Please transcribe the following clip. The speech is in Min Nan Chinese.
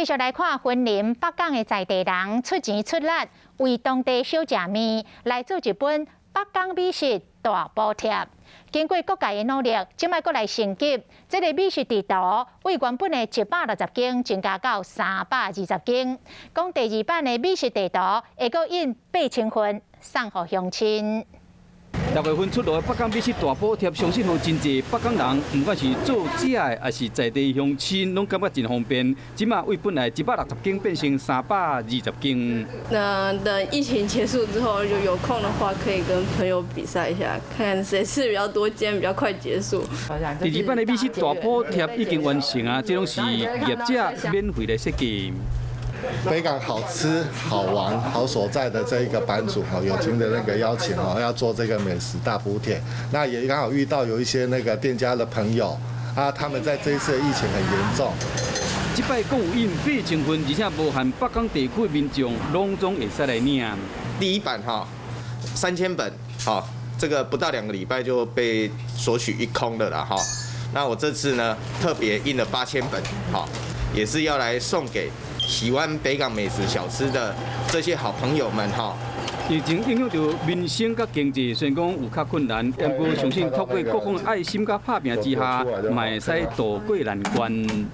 繼續來看雲林北港的在地人出錢出力，為當地小食麵來做一本北港美食大補帖。經過各界的努力，這擺閣來升級，這個美食地圖為原本的160間增加到320間。講第二版的美食地圖會閣印8000份送予鄉親。6月份出爐的北港美食大補帖，相信予真濟北港人，毋管是做食的，抑是在地鄉親，攏感覺真方便。這馬為本來160間變成320間。那等疫情結束之後，就有空的話，可以跟朋友比賽一下，看看誰吃比較多間，比較快結束。第二版的美食大補帖已經完成啊，這攏是業者免費來設計。北港好吃好玩好所在的這一個版主哈，友情的那個邀請哈，要做這個美食大補帖，那也剛好遇到有一些那個店家的朋友啊，他們在這一次的疫情很嚴重。這擺閣有印8000份，而且無限北港地區民眾，攏總會使來領。第一版哈，3000本，好，這個不到2個禮拜就被索取一空了啦哈。那我這次呢，特別印了8000本，好，也是要來送給喜歡北港美食小吃的這些好朋友們哈。疫情影響著民生佮經濟，雖然講有較困難，不過相信透過各方愛心佮拍拚之下，嘛會使渡過難關。